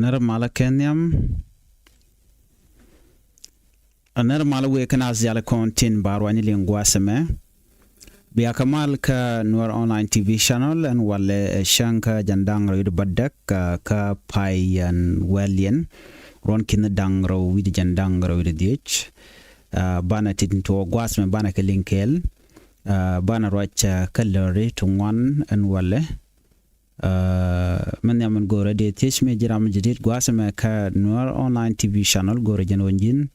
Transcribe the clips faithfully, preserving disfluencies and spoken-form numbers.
Nɛr malä kɛ nhiam. Nɛr malä wëë kɛn a thial kɔn tin ba ruany liŋ gua̱a̱th ɛmɛ. Bia kɛ mal kä Nuer Online T V channel ɛn walɛ, eh, cäŋ kä jɛn da̱ŋ rɛw wi̱cdɛ bädäk, ah, kä pay ɛn wɛliɛn. Ruɔ̱n ki̱n da̱ŋ rɛw wi̱cdɛ jɛn da̱ŋ rɛw wi̱cdɛ dhiec. Ah, banɛ tin tuɔɔk gua̱a̱th ɛmɛ banɛ kɛ liŋ kɛɛl. Ah, banɛ ruac, ah, kä lääri ti ŋuan ɛn walɛ. Ah, min nhiam min go̱o̱rä dee thiec mi ji̱ ram mi jadid gua̱a̱th ɛmɛ kä Nuer Online T V channel go̱o̱rä jɛn wä ji̱n.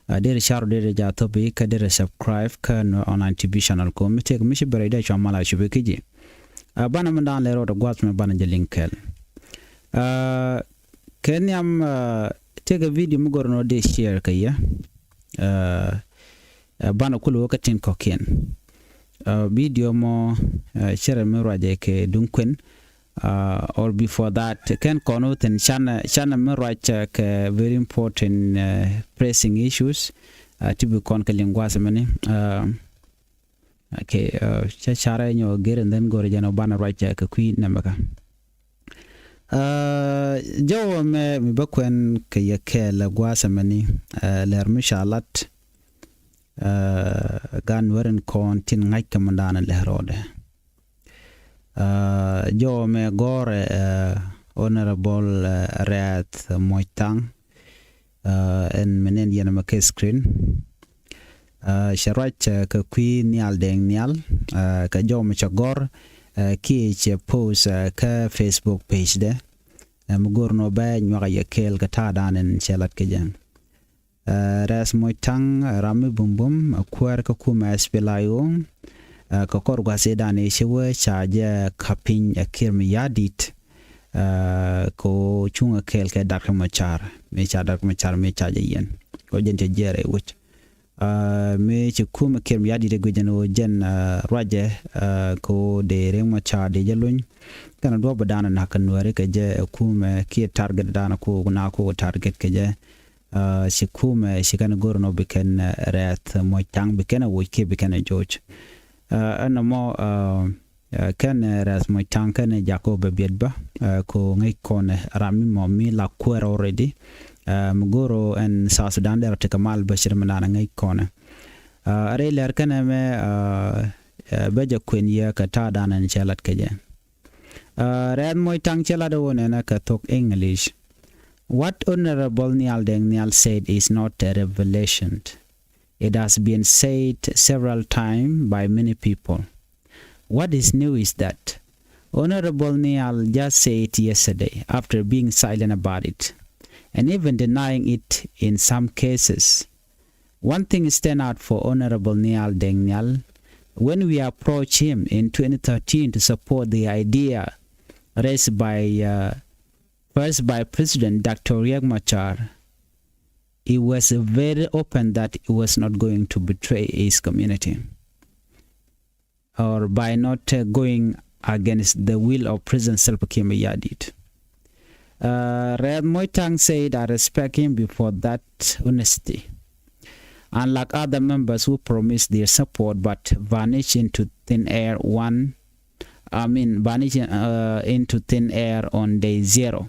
Ah, derɛ car derɛ ja thop i̱ kä derɛ subscribe kä Nuer Online T V channel ko mi tëëk mi ci bɛrɛ idɛ cua mal a cupi kä ji̱. Ah, banɛ min da̱a̱n lɛ rɔɔdɛ gua̱a̱th ɛmɛ banɛ jɛ liŋ kɛɛl. Ah, kɛ nhiam, ah, tëëkɛ video mi go̱o̱rä nɔ dee share kɛ yɛ. Ah, ah, banɛ kulɛ wä kä tin kɔ̱kiɛn. Ah, video mɔ, ah, cɛ rɛ mi ruacɛ kɛ duŋ kuën. Ah, or before that, kɛn kɔn wä thi̱n canɛ, canɛ mi ruac, ah, kɛ very important, ah, pressing issues. Ah, ti bi kɔn kɛ liŋ gua̱a̱th ɛmɛni. Ah, okay, ah, cɛ carɛ nyɔ gɛr and then go̱rɛ jɛn ɔ banɛ ruac, ah, kɛ kui̱ nɛmɛ kä. Ah, jɔwä mɛ mi bä kuɛn kɛ yɛ kɛɛl gua̱a̱th ɛmɛni, ah, lɛr mi ca lat, ah, gan wɛrin kɔn tin ŋa̱c kɛ mi da̱a̱n lɛ rɔɔdɛ. Ah, jɔwä mɛ gɔ̱rɛ, ah, Honorable, ah, Rɛth Muɔ̱c Thaŋ, ah, ɛn mi nɛn yɛn mɛ kɛ screen. Ah, cɛ ruac, ah, kɛ kui̱ Nhial Dɛŋ Nhial, ah, kɛ jɔwä mɛ cɛ gɔ̱r, ah, kiɛ cɛ post, ah, kä Facebook page dɛ. Ah, mi go̱r nɔ bɛ nyuak a yɛ kɛɛl kɛ ta̱a̱ da̱a̱n ɛn cɛ lat kɛ jɛ. Ah, Rɛth Muɔ̱c Thaŋ, ah, ram mi bumbum, ah, kuäär kä kumɛ S P L A I O, ah, kɛ kɔr gua̱th i̱ da̱a̱n i̱ ci wee ca jɛ ka̱p piny, ah, Kiir Mayardit, ah, kɛ ɣöö cuŋɛ kɛɛl kɛ Dak Macar, mi ca Dak Macar mi ca jɛ yɛn. Kɛ ɣöö jɛn cɛ jiɛɛr ɛ wec. Ah, mi ci kumɛ Kiir Mayardit ɛ guic jɛn ɣöö jɛn, ah, ruacɛ, ah, kɛ ɣöö dee Riek Macar dee jɛ luny. Kɛn duɔ̱p da̱a̱n nak kɛ Nuääri kɛ jɛ, ah, kumɛ kiɛ target da̱a̱n ko na ko target kɛ jɛ. Ah, ci kumɛ ci kɛn go̱r nɔ bi kɛn, ah, Rɛth Muɔ̱c Thaŋ bi kɛn a woc kiɛ bi kɛn a joc. Ah, ɛn nɔmɔ, ah, ah, kɛn, ah, Rɛth Muɔ̱c Thaŋ kɛn Jacob bɛ biɛt bä, ah, ko ŋäc kɔn, ah, ram mi mɔ mi la kuäär already. Ah, mi go̱r ɔ ɛn South Sudan dɛr tekɛ mal bä ci ri mi naan ŋäc kɔn. Ah, rɛy lɛr kɛn ɛmɛ, ah, ah, bɛ jɛ kuɛn yɛ kɛ ta̱a̱ da̱a̱n ɛn cɛ lat kɛ jɛ. Ah, Rɛth Muɔ̱c Thaŋ cɛ lat ɛ wä nɛnɛ kɛ thok English. What Honorable Nhial Dɛŋ Nhial said is not a revelation. It has been said several times by many people. What is new is that Honorable Nhial just said yesterday, after being silent about it, and even denying it in some cases, one thing stand out for Honorable Nhial Dɛŋ Nhial. When we approached him in twenty thirteen to support the idea raised by, uh, first by President Doctor Riek Machar, he was very open that he was not going to betray his community or by not, uh, going against the will of President Salva Kiir Mayardit. Uh, Rɛth Muɔ̱c Thaŋ said, "I respect him before that honesty. Unlike other members who promised their support but vanished into thin air one, I mean, vanished, uh, into thin air on day zero."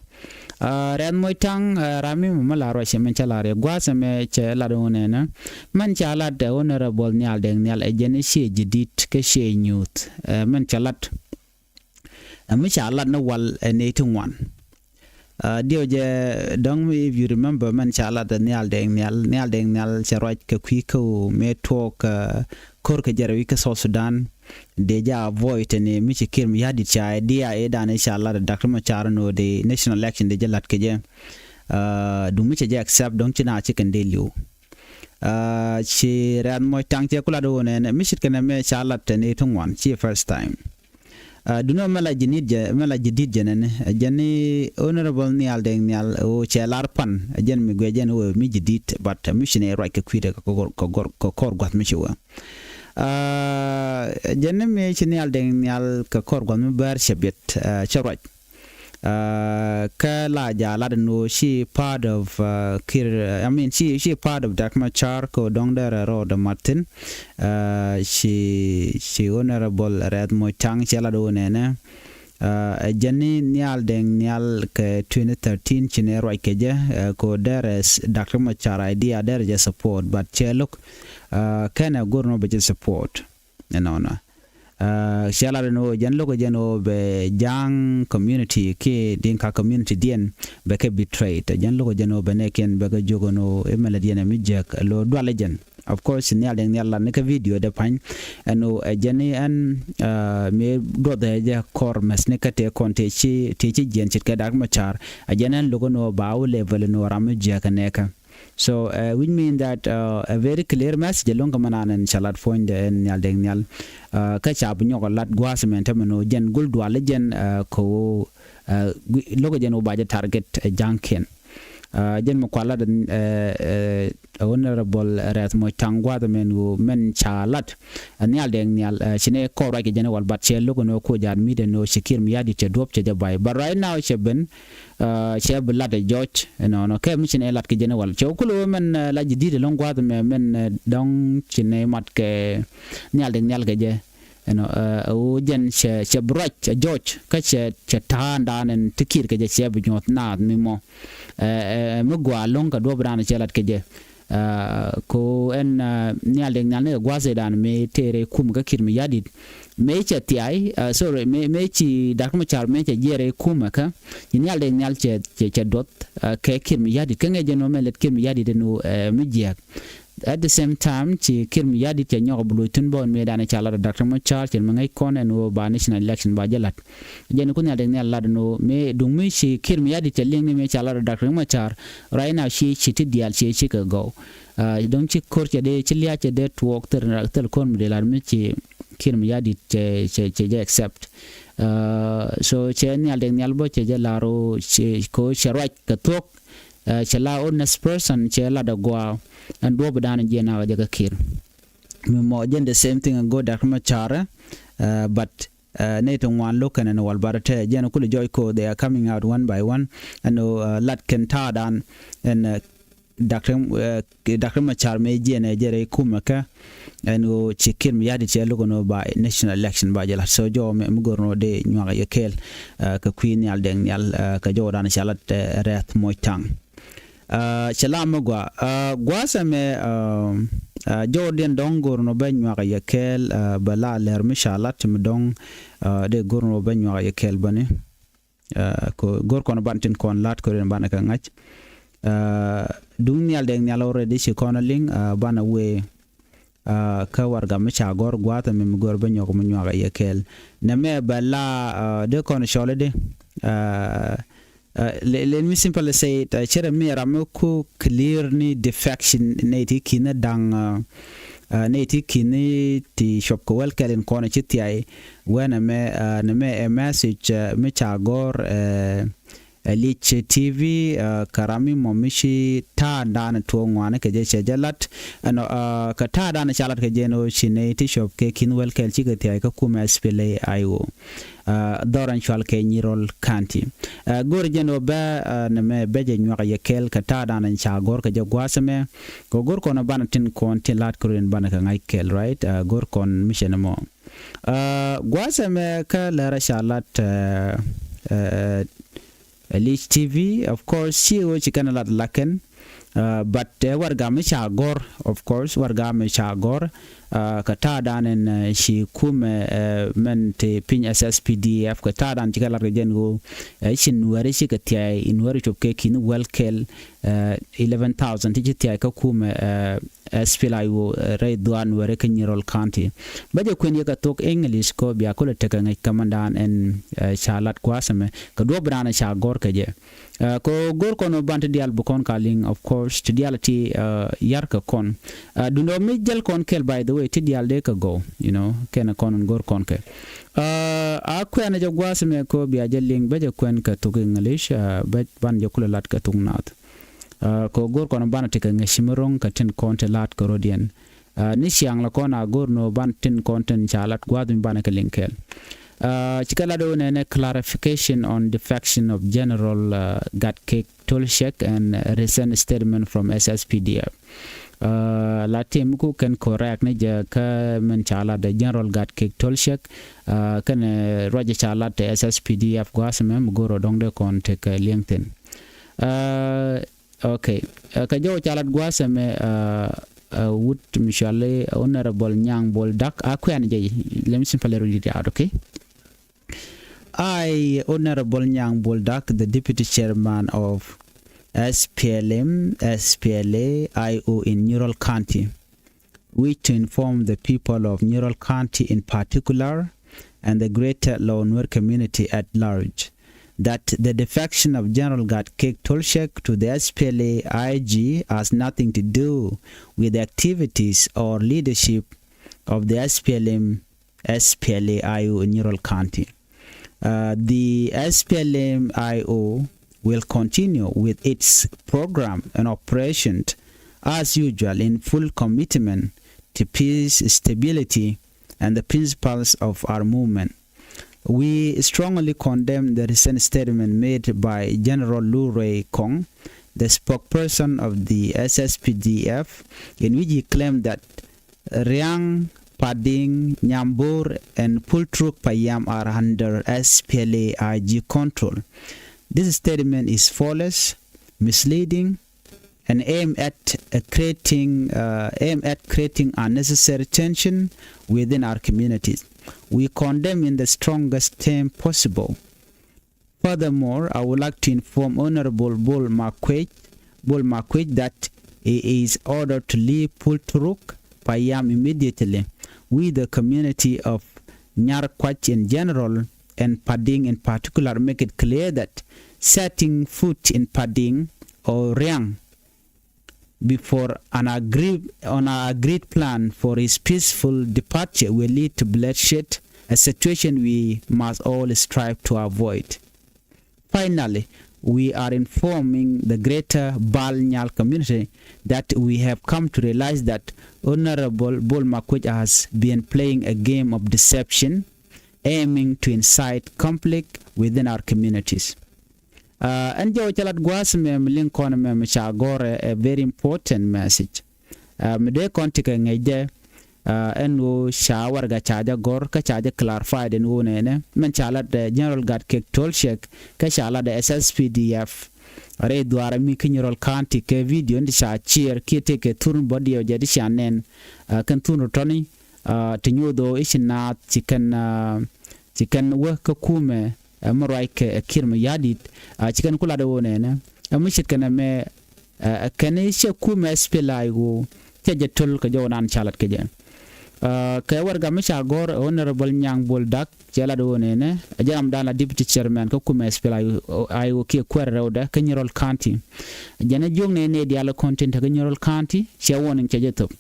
Uh, Rɛth Muɔ̱c Thaŋ, uh, ram mi mɛ la ruac mɛn cɛ la rɛ gua̱a̱th mɛ cɛ la dɔ̱ŋ nɛnɛ. Mɛn ca lat, uh, Honorable Nhial Dɛŋ Nhial ɛ jɛn i̱ ciɛ jadid kä ciɛ nyuuth. Uh, mɛn ca lat. Ɛ mi ca lat ni wal ɛ nɛy ti ŋuan. Ah, diɛw jɛ dɔ̱ŋ mi, if you remember, mɛn ca lat ɛ Nhial Dɛŋ Nhial, Nhial Dɛŋ Nhial cɛ ruac kɛ kui̱ kä ɣöö mëë tuɔɔk, ah, ko̱r kɛ jɛrɛ wi̱c kä South Sudan. Dee jɛ avoid tɛni mi ci Kiir Mayardit ca idea ëë dan i̱ ca lat ɛ Doctor Machar ni ɣöö dee national election dee jɛ lat kɛ jɛ. Ah, duŋ mi cɛ jɛ accept dɔ̱ŋ ci na ci kɛn dee li̱w. Ah, ci Rɛth Muɔ̱c Thaŋ cɛ ku lat ɣöö nɛnɛ mi cit kɛn ɛmɛ ca lat tɛni ti ŋuan, ci first time. Ah, duno mɛ la jadid jɛ, mɛ la jadid jɛ nɛnɛ. Jɛn ni Honorable Nhial Dɛŋ Nhial ɣöö cɛ lar pan. Jɛn mi guiɛ jɛn ɣöö mi jadid, but mi ci ni ruac kɛ kui̱dɛ kɛ kɔr, kɛ kɔr, kɛ kɔr gua̱th mi ci wä. Ah, jɛn ni mi ci Nhial Dɛŋ Nhial kɛ kɔr gua̱th mi bär cɛ biɛt, ah, cɛ ruac. Ah, kä la ja lat ni ɣöö ci part of, ah, Kiir, I mean, ci, ci part of Dak Machar kɛ ɣöö dɔ̱ŋ dee rɛ rɔɔdɛ mat thi̱n. Ah, ci, ci Honorable Rɛth Muɔ̱c Thaŋ cɛ lat ɣöö nɛnɛ. Ɛ jɛn ni Nhial Deng Nhial kɛ twenty thirteen ci nɛ ruac kɛ jɛ, ɛ, ko derɛ Doctor Machar idea derɛ jɛ support, but cɛ lo̱k, ɛ, kɛnɛ go̱r nɔ bɛ jɛ support. Ɛnɔnɔ. Ɛ, cɛ lat ɛn ɣöö jɛn lo̱k jɛn ɣöö bɛ Ja̱a̱ŋ community kiɛ Dinka community diɛn bɛ kɛ betrayed. Jɛn lo̱k jɛn ɣöö bɛ nɛɛkiɛn bɛ kɛ jiök ɛn ɣöö imɛlɛ diɛn ɛ mi jiäk lo dualɛ jɛn. Of course, Nhial Deng Nhial lat ni kä video dɛ pa̱ny. Ɛn ɣöö ɛ jɛn ni ɛn, ɛ, mëë duɔth ɛ jɛ kɔr mɛs ni kä tëë kɔn tëë ci, tëë ci jiɛn ce̱tkɛ Doctor Machar. Ɛ jɛn ɛn lo̱k ɛn ɣöö ba wä level ɛn ɣöö ram mi jiäk ɛ nɛɛkä. So, ɛ, which mean that, ɛ, a very clear message ɛlɔ̱ŋ kɛ mɛn an ɛn ca lat puɔ̱nydɛ ɛn Nhial Deng Nhial. Ɛ, kä ca bi nyɔk ɛ lat gua̱a̱th mɛn tämɛ ni ɣöö jɛn gul dual ɛ jɛn, ɛ, kɛ ɣöö, ɛ, lo̱k ɛ jɛn ɣöö ba jɛ target, ɛ, Ja̱a̱ŋkiɛn. Ɛ, jɛn mi kua lat, ɛ, ɛ, Honorable Rɛth Moc Taŋ gua̱a̱th mɛn ɣöö mɛn ca lat, ɛ, Nhial Deng Nhial, ɛ, ci nɛ kɔr ruac kɛ jɛn ɛ wal, but cɛ lo̱k ɛn ɣöö kuɔ jaat mi̱t ɛn ɣöö ci Kiir Mayardit cɛ duɔ̱p cɛ jɛ bay. But right now cɛ ben, ɛ, cɛ bi lat ɛ jɔc ɛnɔnɔ. Kɛ mi ci nɛ lat kɛ jɛn ɛ wal. Cɛ kulɛ ɣöö mɛn, ɛ, la ji̱ di̱t ɛlɔ̱ŋ gua̱a̱th mɛ mɛn, ɛ, dɔ̱ŋ ci nɛ mat kɛ Nhial Deng Nhial kɛ jɛ. Ɛnɔ, ɛ, ɛ ɣöö jɛn cɛ, cɛ bi ruac ɛ jɔc kä cɛ, cɛ ta̱a̱ ɛn da̱a̱n ɛn ti Kiir kɛ jɛ cɛ bi nyuɔ̱th naath mi mɔ. Ɛ, ɛ, mi gɔaa ɛlɔ̱ŋ kɛ duɔ̱ɔ̱p da̱a̱n cɛ lat kɛ jɛ. Ɛ, ko ɛn, ɛ, Nhial Deng Nhial ni kɛ gua̱a̱th ëëdan mëë tëë rɛy kum kä Kiir Mayardit. Mëë cɛ thiay, ɛ, sorry, mëë, mëë ci Doctor Machar mëë cɛ jiɛɛr rɛy kum ɛ kä. Ci Nhial Deng Nhial cɛ, cɛ, cɛ duɔth, ɛ, kɛ Kiir Mayardit. Kä ŋäc jɛn ɣöö mɛ lät Kiir Mayardit ɛn ɣöö, ɛ, mi jiääk. At the same time, ci Kiir Mayardit cɛ nyɔk bi luɔc thi̱n bä ɛn mëëdan ca lat ɔ Doctor Machar, cɛ mi ŋäc kɔn ɛn ɣöö ba national election ba jɛ la̱t. Jɛn ku Nhial Deng Nhial lat ɛn ɣöö mëë duŋ mi ci Kiir Mayardit cɛ liŋ ni mëë ca lat ɔ Doctor Machar, right now ci, ci ti diaal ci, ci kɛ gɔw. Ɛ, dɔ̱ŋ ci ko̱r cɛ dee, ci lia̱a̱ cɛ dee tuɔɔk thil, thil ko̱r mi dee lat mi ci Kiir Mayardit cɛ, cɛ, cɛ jɛ accept. Ɛ, so cɛ Nhial Deng Nhial bä cɛ jɛ lar ɣöö cɛ, ko cɛ ruac kɛ thuɔ̱k. Ɛ, cɛ la honest person cɛ lat ɛ gɔaa ɛn duɔ̱ɔ̱p dan jiɛn a jɛ kä Kiir. Mi mɔ jɛn the same thing ɛ go̱o̱r Doctor Machar, ɛ, but, ɛ, nɛy ti ŋuan lo̱k kɛn ɛn wal, but tɛ jɛn kulɛ jɔc ko they are coming out one by one. Ɛn ɣöö, ɛ, lat kɛn ta̱a̱ dan ɛn, ɛ, Doctor, ɛ, Doctor Machar mëë jiɛn ɛ jɛ rɛy kumɛ kä ɛn ɣöö ci Kiir Mayardit cɛ lo̱k ɛn ɣöö ba national election ba jɛ la̱t. So jɔw mɛ mi go̱r ɛn ɣöö dee nyuak yɛ kɛɛl, ɛ, kɛ kui̱ Nhial Deng Nhial, ɛ, kɛ jɔw dan ca lat, ɛ, Rɛth Moc Taŋ. Ɛ, cɛ la mi gɔaa, ɛ, gua̱a̱th ɛmɛ, ɛ, ɛ, jɔwdiɛn dɔ̱ŋ go̱r nɔ bä nyuak yɛ kɛɛl, ɛ, bɛ la lɛr mi ca lat mi dɔ̱ŋ, ɛ, dee go̱r nɔ bä nyuak yɛ kɛɛl bäni. Ɛ, ko go̱r kɔn ban tin kɔn lat ko̱r in banɛ kɛ ŋa̱c. Ɛ, duŋ Nhial Deng Nhial already ci kɔn liŋ, ɛ, banɛ wee, ɛ, kä warɛga mi ca gɔ̱r gua̱a̱th ɛmɛ mi go̱r bä nyuak mi nyuak yɛ kɛɛl. Nɛmɛ bɛ la, ɛ, dee kɔn cɔl i̱di, ɛ, Ɛ, le-, let me simply say it, ɛ, cɛ rɛ mi ram mi ku clear ni defection nɛy ti ki̱n ni da̱ŋ, ɛ, ɛ, nɛy ti ki̱n ni ti cuɔp kɛ wɛl kɛl in kɔn ci thiay. Wɛn ɛmɛ, ɛ, nɛmɛ ɛ message, ɛ, mi ca gɔ̱r, ɛ, ɛ, Lic T V, ɛ, kɛ ram mi mɔ mi ci ta̱a̱ da̱a̱n tuɔɔk ŋuani kɛ jɛ cɛ jɛ lat. Ɛnɔ, ɛ, kɛ ta̱a̱ da̱a̱n ca lat kɛ jɛ ni ɣöö ci nɛy ti cuɔp kɛ ki̱n wɛl kɛl cikɛ thiay kä kumɛ S P L A I O. Ɛ, dhɔr ɛn cual kɛ Nyirol County. Ɛ, go̱r jɛn ɣöö bɛ, ɛ, nɛmɛ bɛ jɛ nyuak yɛ kɛɛl kɛ ta̱a̱ da̱a̱n ɛn ca gɔ̱r kɛ jɛ gua̱a̱th ɛmɛ. Kɛ go̱r kɔn ɛ banɛ tin kɔn tin la̱t kɛ run in banɛ kɛ ŋa̱c kɛɛl, right? Ɛ, go̱r kɔn mi cɛ nɛmɔ. Ɛ, gua̱a̱th ɛmɛ kä lɛrɛ ca la̱t, ɛ, ɛ, Lic T V, of course, ci ɣöö ci kɛn lat lakɛn. Ɛ, but, ɛ, warɛga mi ca gɔ̱r, of course, warɛga mi ca gɔ̱r, ɛ, kɛ ta̱a̱ da̱a̱n ɛn, ɛ, ci kumɛ, ɛ, mɛn ti piny S S P D F, kɛ ta̱a̱ da̱a̱n ci kɛ lat kɛ jɛn ɣöö, ɛ, ci Nuääri cikɛ thiay, Nuääri cop kɛ ki̱n wɛl kɛl, ɛ, eleven thousand ti ci thiay kä kumɛ, ɛ, S P L A I O, ɛ, rɛy dhuaar Nuääri kä Nyirol County. Bä jɛ kuɛn yɛ kɛ thok English kɔ bia kulɛ tekɛ ŋäc kä mɛn da̱a̱n ɛn, ɛ, ca lat gua̱a̱th ɛmɛ, kɛ duɔ̱ɔ̱p da̱a̱n ca gɔ̱r kɛ jɛ. Ɛ, kɛ go̱r kɔn ɔ ban ti diaal bi kɔn ka liŋ, of course, ti diaal ti, ɛ, yar kɛ kɔn. Ɛ, duundɛ mi jäl kɔn kɛl, by the way, ti diaal dee kɛ gɔw, you know, kɛnɛ kɔn in go̱r kɔn kɛ. Ɛ, a kuɛn jɛ gua̱a̱th mɛ kɔ bia jɛ liŋ, bä jɛ kuɛn kɛ thuk English, ɛ, bä ban jɛ kulɛ lat kɛ thuk naath. Ɛ, kɛ go̱r kɔn ban ti kɛ ŋäc mi ro̱ŋ kɛ tin kɔn ti la̱t kɛ rɔ̱diɛn. Ɛ, ni ciaŋ lɛ kɔn a go̱r nɔ ban tin kɔn tin ca lat gua̱a̱th mi banɛ kɛ liŋ kɛɛl. Ɛ, cikɛ lat wä nɛnɛ clarification on defection of General, ɛ, Gatkeek Tolshek and recent statement from S S P D F. Aa, la tim ku kɛn correct ni jɛ kä min ca lat ɛ General Gatkiek Tolchiek, aa, kɛnɛ ruac ca lat ɛ S S P D F gua̱a̱th ɛmɛ mi go̱o̱r ɔ dɔ̱ŋ dee kɔn tekɛ liɛŋ thi̱n. Aa, okay. Aa, kɛ jɔw ca lat gua̱a̱th ɛmɛ, aa, aa, wut mi cɔali Honorable Nyaŋ Bol Dak a kuɛn jɛ, let me simply read it out, okay? I, Honorable Nyang Boldak, the Deputy Chairman of S P L M, S P L A I O in Ural County, wish to inform the people of Ural County in particular and the greater Lou Nuer community at large that the defection of General Gatkiek Tolchiek to the S P L A I G has nothing to do with the activities or leadership of the S P L M S P L A I O in Ural County. Uh, the S P L M I O will continue with its program and operation as usual in full commitment to peace, stability, and the principles of our movement. We strongly condemn the recent statement made by General Lu Rei Kong, the spokesperson of the S S P D F, in which he claimed that Riang, Pading, Nyambur, and Pultruk Payam are under S P L A I G control. This statement is false, misleading, and aimed at uh, creating uh, aimed at creating unnecessary tension within our communities. We condemn in the strongest term possible. Furthermore, I would like to inform Honorable Bol Makwech, Bol Makwech that he is ordered to leave Pulturuk Payam immediately. We, the community of Nyarkwach in general and Pading in particular, make it clear that setting foot in Pading or Riang before an agreed on an agreed plan for his peaceful departure will lead to bloodshed, a situation we must all strive to avoid. Finally, we are informing the greater Bal Nyal community that we have come to realize that Honorable Bol Makwech has been playing a game of deception, aiming to incite conflict within our communities. Uh, ɛn jɛ wä cä lat gua̱a̱th mɛ mi liŋ kɔn mɛ mi ca gɔr ɛ, a very important message. Uh, mi dee kɔn ti kɛ ŋäc dɛ, uh, ɛn ɣöö ca warɛga ca jɛ gɔr kä ca jɛ clarified ɛn ɣöö nɛnɛ mɛn ca lat ɛ General Gatkiek Tolchiek kä ca lat ɛ S S P D F rɛy dhuaarɛ mi kä Nyirol County kɛ video in ti ca ciɛɛr kiɛ tëëkɛ thurni bä diɛw jɛ ti ca nɛn, uh, kɛn thurni tɔni, uh, ti nyoth ɣöö i̱ ci naath ci kɛn, uh, ci kɛn wä kä kumɛ, ɛ, mi ruac kɛ, ɛ, Kiir Mayardit, ɛ, ci kɛn ku lat ɛ ɣöö nɛnɛ ɛ mi ce̱tkɛ nɛmɛ, ɛ, kɛn i̱ cɛ kumɛ S P L A I O cɛ jɛ töl kɛ jɔwdan ca lat kɛ jɛ. Ɛ, kɛ warɛga mi ca gɔ̱r ɛ Honorable Nyang Bol Dak cɛ lat ɛ ɣöö nɛnɛ ɛ jɛ ramdan la Deputy Chairman kä kumɛ S P L A I O kiɛ kuɛɛrɛ rɛwdɛ kä Nyirol County. Jɛn ɛ jiök nɛy nɛy diaal ɛ kɔn tin te kä Nyirol County cɛ warning cɛ jɛ thop.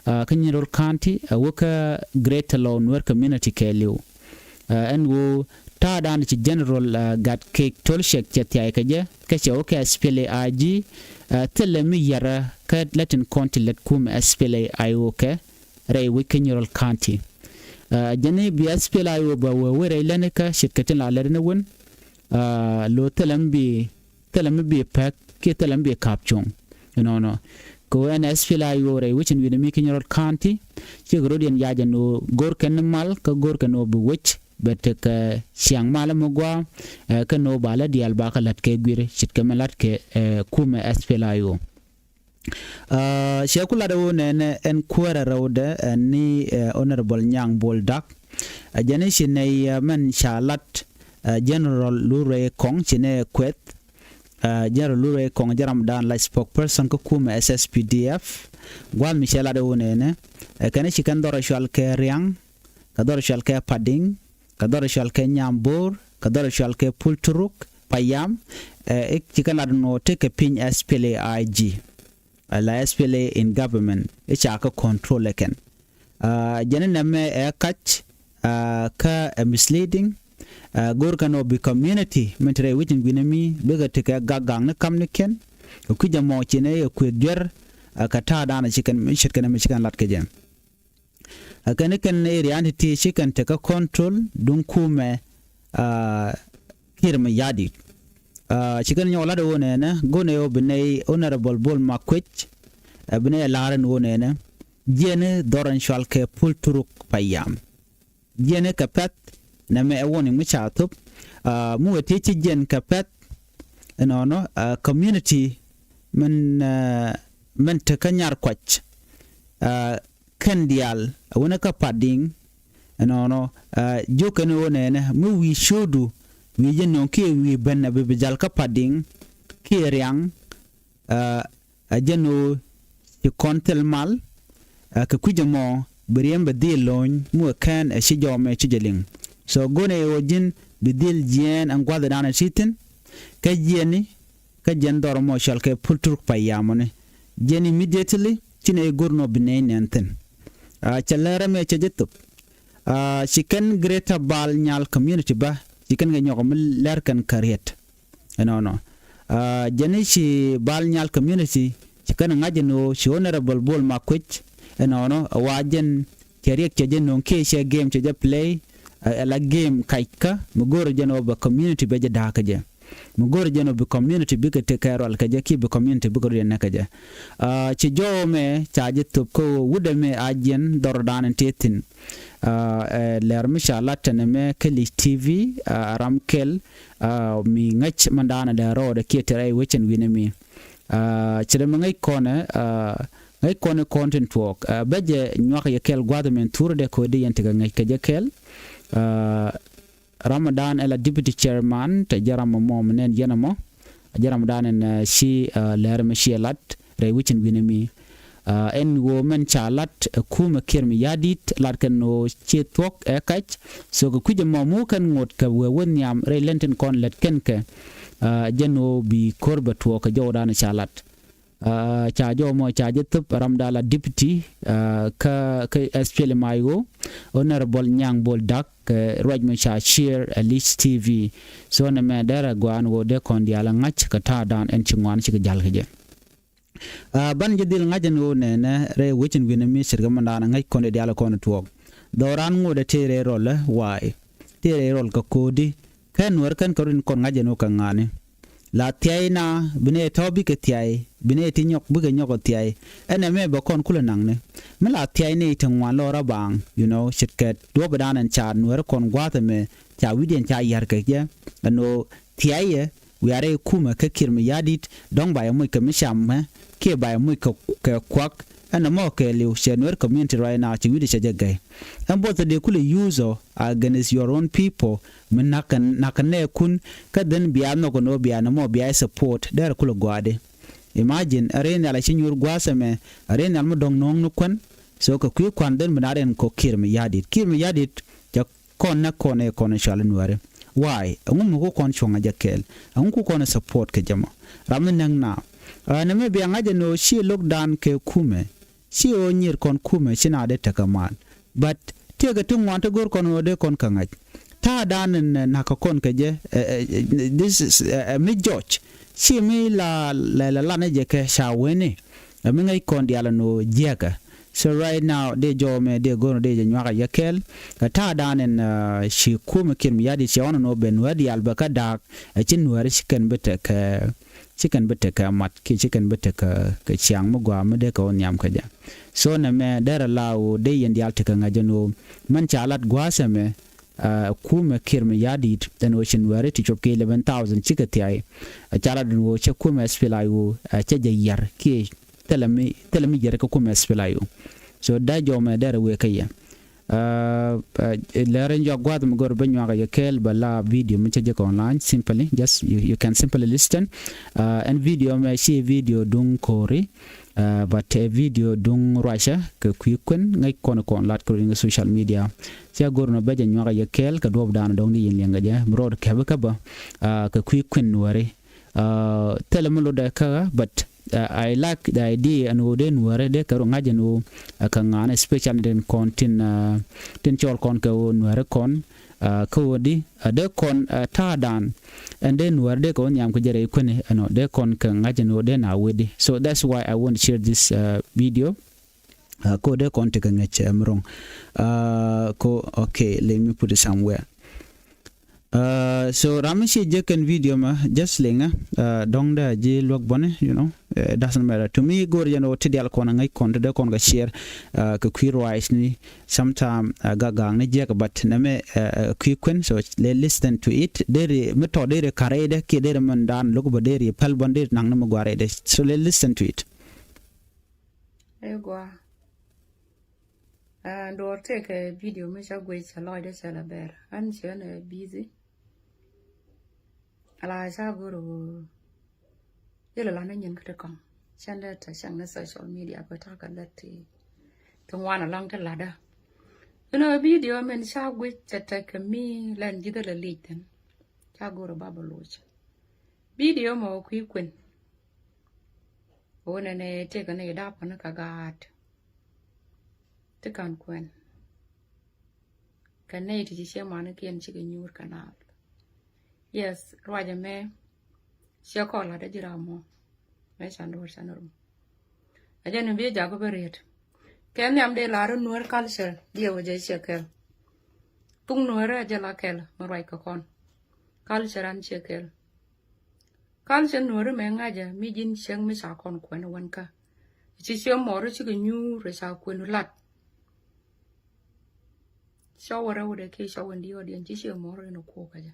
Ɛ, kä Nyirol County ɛ wä kä Greater Lou Nuer community kɛɛliw. Ɛ, ɛn ɣöö ta̱a̱dan ci General, ɛ, Gatkiek Tolchiek cɛ thia̱a̱c kɛ jɛ kä cɛ wä kɛ S P L A I G, ɛ, thilɛ mi yɛrä kä lät tin kɔn ti lät kumɛ S P L A I O kɛ rɛy wec kä Nyirol County. Ɛ, jɛn i̱ bi S P L A I O bɛ wee wee rɛy lätni kä ce̱tkɛ tin la lätni wän, ɛ, lo̱ thilɛ mi bi thilɛ mi bi pɛk kiɛ thilɛ mi bi ka̱p cuɔ̱ŋ. Inɔnɔ kɛ ɣöö ɛn S P L A I O rɛy wec in wi̱ni mi kä Nyirol County cikɛ rot yɛn yac ɛn ɣöö go̱r kɛn ni mal kä go̱r kɛn ɣöö bi wec bɛ tekɛ ciaŋ mal mi gɔaa, ɛ, kɛn ɣöö ba lä diaal ba kɛ la̱t kɛ guir ce̱tkɛ mi la̱t kɛ, ɛ, kumɛ S P L A I O. Aa, cɛ ku lat ɛ ɣöö nɛnɛ ɛn kuäärɛ rɛwdɛ, ɛ, ni, ɛ, Honorable Nyaŋ Bol Dak. Ɛ, jɛn i̱ ci nɛy, ɛ, mɛn ca lat, ɛ, General Lu Rɛy Kɔŋ ci nɛ kueth. Ɛ, General Lu Rɛy Kɔŋ jɛ ramdan la spokesperson kä kumɛ S S P D F. Gua̱a̱th mi cɛ lat ɛ ɣöö nɛnɛ, ɛ, kɛn i̱ ci kɛn dhɔr ɛ cual kɛ Riaŋ, kɛ dhɔr ɛ cual kɛ Padiŋ, kɛ dhɔr ɛ cual kɛ Nyambor, kɛ dhɔr ɛ cual kɛ Pulturuk Payam, ɛ, i̱ ci kɛn lat nɔ tekɛ piny S P L A I G. Ɛ, la S P L A in government i̱ ca kä control ɛ kɛn. Ɛ, jɛn i̱ nɛmɛ ɛ kac, ɛ, kä ɛ misleading. Ɛ, go̱r kɛn ɔ bi community min te rɛy wi̱c in gui̱n ɛmi bikɛ tekɛ gak gak ni kam ni kiɛn. Ɛ kui̱c ɛmɔ ci nɛ ɛ kuëth juɛr, ɛ, kɛ ta̱a̱dan ɛ ci kɛn mi ce̱tkɛ nɛmɛ ci kɛn lat kɛ jɛ. Ɛ kɛn i̱ kɛn area ni ti ci kɛn tekä control duŋ kumɛ, aa, Kiir Mayardit. Aa, ci kɛn nyɔk lat ɛ ɣöö nɛnɛ go̱n ɛ ɣöö bi nɛy Honorable Bol Makuec, ɛ bi nɛ ɛ la̱r ɛn ɣöö nɛnɛ jiɛni dhɔr ɛn cɔal kɛ Pul Turuk Payam. Jiɛni kɛ pɛ̈th nɛmɛ ɛ warning mi ca thop. Mi wee ti ci jiɛn kɛ pɛ̈th ɛnɔnɔ community min min tekä Nyar Kuac kɛn diaal ɛ wänɛ kä Padiŋ ɛnɔnɔ. Jiök kɛn ɣöö nɛnɛ mi wi̱i̱ ciötdu wi̱i̱ jɛ nöŋ kiɛ wi̱i̱ ben ɛ bi bi jal kä Padiŋ kiɛ Riaŋ. Ɛ jɛn ɣöö ci kɔn thil mal kɛ kui̱c ɛmɔ bi riɛm bɛ dhil lo̱ny mi wee kɛn ɛ ci jɔmɛ ci jɛ liŋ. So go̱nɛ ɣöö ji̱n bi dhil jiɛɛn ɛn gua̱thdan ɛ ti thi̱n kä jiɛni kä jiɛn dhɔr ɛmɔ cɔal kɛ Pul Turuk Payam ɔni. Jiɛn immediately ci nɛ i̱ go̱r nɔ bi nɛy nɛn thi̱n. Cɛ lɛr ɛmɛ cɛ jɛ thop. Ci kɛn Greater Bal Nyal community bä ci kɛn kɛ nyɔk mi lɛr kɛn kä riet. Ɛnɔnɔ jɛn i̱ ci Bal Nyal community ci kɛn ŋa̱c ɛn ɣöö ci Honorable Bol Makuec ɛnɔnɔ ɛ wa jɛn cɛ riɛk cɛ jɛ no̱o̱ŋ kiɛ cɛ game cɛ jɛ play. Ɛ la game kac kä mi go̱o̱rɛ jɛn ɣöö bɛ community bɛ jɛ da̱a̱k kä jɛ. Mi go̱o̱rɛ jɛn ɣöö bi community bikɛ tekɛ rual kä jɛ kiɛ bi community bikɛ rut yɛn nɛ kä jɛ. Ci jɔwä mɛ ca jɛ thop kä ɣöö wut ɛmɛ a jiɛn dhɔrdan in te thi̱n. Ɛ lɛr mi ca lat tɛnɛ mɛ kä Lic T V a ram kɛl mi ŋäc mɛndan ɛ lɛr rɔɔdɛ kiɛ te rɛy wecɛn wi̱nɛ mi. Ci dɛ mɛ ŋäc kɔnɛ ŋäc kɔnɛ kɔn tin tuɔɔk bɛ jɛ nyuak yɛ kɛl gua̱th mɛn thur dɛ ko̱dɛ yɛn tekɛ ŋäc kɛ jɛ kɛl. Ram mɛndan ɛ la deputy chairman tɛ jɛ ram mɔ mɔ mɛ nɛn yɛn ɛmɔ. Jɛ ram mɛndan ɛn ci lɛr mɛ ci ɛ lat rɛy wecin wi̱nɛ mi. Ɛn ɣöö mɛn ca lat ɛ kumɛ Kiir Mayardit lat kɛn ɣöö ci thuɔ̱k ɛ kac. So kɛ kui̱c ɛmɔ mu kɛn ŋot kɛ wee wä nhiam rɛy lɛn tin kɔn lät kɛn kɛ jɛn ɣöö bi ko̱r bɛ tuɔɔk kɛ jɔwdan ca lat. Ca jɔw mɔ ca jɛ thop ram da la deputy kä kä S P L M I O Honorable Nyaŋ Bol Dak kɛ ruac mɔ ca chair ɛ Lic T V. So nɛ mɛ dɛrɛ guan ɣöö dee kɔn diaal ɛ ŋa̱c kɛ ta̱a̱dan ɛn ci ŋuan cikɛ jal kɛ jɛ. Ban jɛ dhil ŋa̱c ɛn ɣöö nɛnɛ rɛy wecin wi̱nɛ mi ce̱tkɛ mɛndan ɛ ŋäc kɔn diaal ɛ kɔn tuɔɔk. Dhɔran ŋotdɛ tëë rɛy rɔlɛ waay tëë rɛy rɔl kɛ ko̱o̱di. Kɛn Nuäär kɛn kɛ rut in kɔn ŋa̱c ɛn ɣöö kɛ ŋa̱ni. La thia̱y na bi nɛ tɔ̱ bikɛ thia̱y bi nɛ ti nyɔk bikɛ nyɔk ɛ thia̱y. Ɛn ɛmɛ bɛ kɔn kulɛ naŋni mi la thia̱y nɛ i̱ te ŋuan lɔr a baaŋ. You know ce̱tkɛ duɔ̱pdan ɛn ca Nuäär kɔn gua̱a̱th ɛmɛ ca wi̱cdiɛn ca ya̱r kɛ jɛ. Ɛn ɣöö thia̱yɛ wiarɛ i̱ kumɛ kä Kiir Mayardit dɔ̱ŋ ba yɛ moc kɛ mi camɛ kiɛ ba yɛ moc kɛ kuak. Ɛn ɛmɔ kɛɛliw cɛ Nuer community right now ci wi̱cdɛ cɛ jɛ gɛy. Ɛn both dee kulɛ use ɔ against your own people mi nakä nakä nɛɛkun. Kä then bia nhɔk ɛn ɣöö bia nɛmɔ bia i̱ support derɛ kulɛ gɔaadi. Imagine ɛ rɛy nhial a ci nyuur gua̱a̱th ɛmɛ ɛ rɛy nhial mi dɔ̱ŋ nööŋ ni kuän. So kɛ kui̱ kua̱n then bi na rɛn kɔ Kiir Mayardit Kiir Mayardit cɛ kɔn nɛ kɔn ɛ kɔn ɛ cɔal i̱ Nuäri. Why ɛŋu mi ku kɔn cuɔ̱ŋ a jɛ kɛɛl ɛŋu ku kɔn ɛ support kɛ jɛ mɔ. Ram mi näk na ɛ nɛmɛ bia ŋa̱c ɛn ɣöö ci lo̱kdan kɛ kumɛ. Ci ɣöö nyir kɔn kumɛ ci na dee tekɛ mal. But tiɛɛkɛ ti ŋuan ti go̱r kɔn ɣöö dee kɔn kɛ ŋa̱c. Ta̱a̱dan ɛn nakä kɔn kɛ jɛ ɛ ɛ this is ɛ mi jɔc. Ci mi la la la lanɛ jɛ kɛ ca weni ɛ mi ŋäc kɔn diaal ɛn ɣöö jiäkä. So right now dee jɔw mɛ dee go̱r dee jɛ nyuakä jɛ kɛɛl. Ɛ ta̱a̱dan ɛn ci kumɛ Kiir Mayardit ci ɣɔn ɛn ɣöö ben wä diaal bɛ kä da̱a̱k. Ɛ ci Nuäri ci kɛn bi tekɛ ci kɛn bi tekɛ mat kiɛ ci kɛn bi tekɛ kɛ ciaŋ mi gɔaa mi dee kɛ wä nhiam kä jɛ. So nɛmɛ derɛ la ɣöö dee yɛn diaal tekɛ ŋa̱c ɛn ɣöö mɛn ca lat gua̱a̱th ɛmɛ. Kumɛ Kiir Mayardit ɛn ɣöö ci Nuäri ti cop kɛ eleven thousand cikɛ thia̱y. Ca lat ɛn ɣöö cɛ kumɛ S P L M I O cɛ jɛ yar kiɛ thilɛ mi thilɛ mi yar kä kumɛ S P L M I O. So da jɔmɛ derɛ wëë kä yɛ. Lɛr in jɔak gua̱th mi gör bä nyuakä yɛ kɛɛl bä la video mi cä jɛ kɔn la̱ny simply just you, you can simply listen. Ɛn video mɛ ci video duŋ ko̱ri. But ɛ video duŋ ruacä kɛ kui̱ kuën ŋäc kɔn kɔn lat kɛ ring social media. Cä gör nɔ bä jɛ nyuakä yɛ kɛɛl kɛ duɔ̱p da̱a̱n dɔ̱ŋ ni yin liɛŋ kɛ jɛ mi rɔɔd kɛpä käpä kɛ kui̱ kuën Nuäri. Thilɛ mi lotdɛ kä ɣä but I like the idea ɛn ɣöö dee Nuäri dee kɛ ru ŋa̱c ɛn ɣöö kɛ ŋa̱n especially tin kɔn tin tin cɔɔl kɔn kɛ ɣöö Nuäri kɔn kä ɣöö di dee kɔn ta̱a̱dan ɛn dee Nuäri dee kɛ wä nhiam kɛ jɛ rɛy kueni ɛnɔ dee kɔn kɛ ŋa̱c ɛn ɣöö dee na wee di. So that's why I want to share this video. Ko dee kɔn tekɛ ŋäc ɛm ro̱ŋ. Ko okay, let me put it somewhere. Uh, so ram mi ci jek kɛn video mɛ, just liŋɛ, uh, dɔŋdɛ a ji̱ luäk bɔni, you know, uh, doesn't matter to me. Go̱o̱r jɛn ɣöö ti dial kɔn a ŋäc kɔn ti dee kɔn kɛ share, uh, kɛ kui̱ ruac ni, sometime, uh, gak gak ni jiɛk, but nɛ mɛ, uh, kui̱ kuɛn, so le listen to it. Deri mi tɔ deri karɛ idɛ kiɛ deri mi ndan luk bä deri päl bɔn deri naŋ ni mi guarɛ idɛ. So le listen to it. Ɛ gua. Ah, duɔr tëëkɛ video mi ca guic ca lɔcdä cɛ la bɛr. An cɛ nɛ busy. Ala ca goro. Yɛlɛ la ni nyin kä ti kɔŋ. Cɛn dɛ tɛ cɛŋ ni social media bä takä lät ti. Ti ŋuan alaŋ ti ladä. Inɔ video min ca guic cɛ tɛ kɛ mi lɛn ji̱thɛ lɛ lic thin. Ca goro ba bä loc. Video mɔ kui̱ kuɛn. Wunɛ ni tëëkɛ ni idap kɔni ka gaat. Ti kan kuɛn. Kɛ nɛy ti ci ciɛ manikiɛn cikɛ nyuur kɛ naath. Yes, ruacɛ mɛ. Ciɛ kɔn lat a ji̱ ram mɔ. Mɛ can duɔr can rum. A jɛn in bi jaku bi riet. Kɛ nhiam dee lar in nuɔr culture diɛ wä jɛ ciɛ kɛl. Thuk nuɔr a jɛ la kɛl mi ruac kɛ kɔn. Culture an ciɛ kɛl. Culture nuɔri mɛ ŋa̱cä mi ji̱n cieŋ mi ca kɔn kuɛn wän kä. Ci ciɛ mɔri cikɛ nyuur ca kuɛn lat. Cɔw wä rɛw dɛ kiɛ cɔw wä diɔt yɛn ci ciɛ mɔri in kuɔ kä jɛ.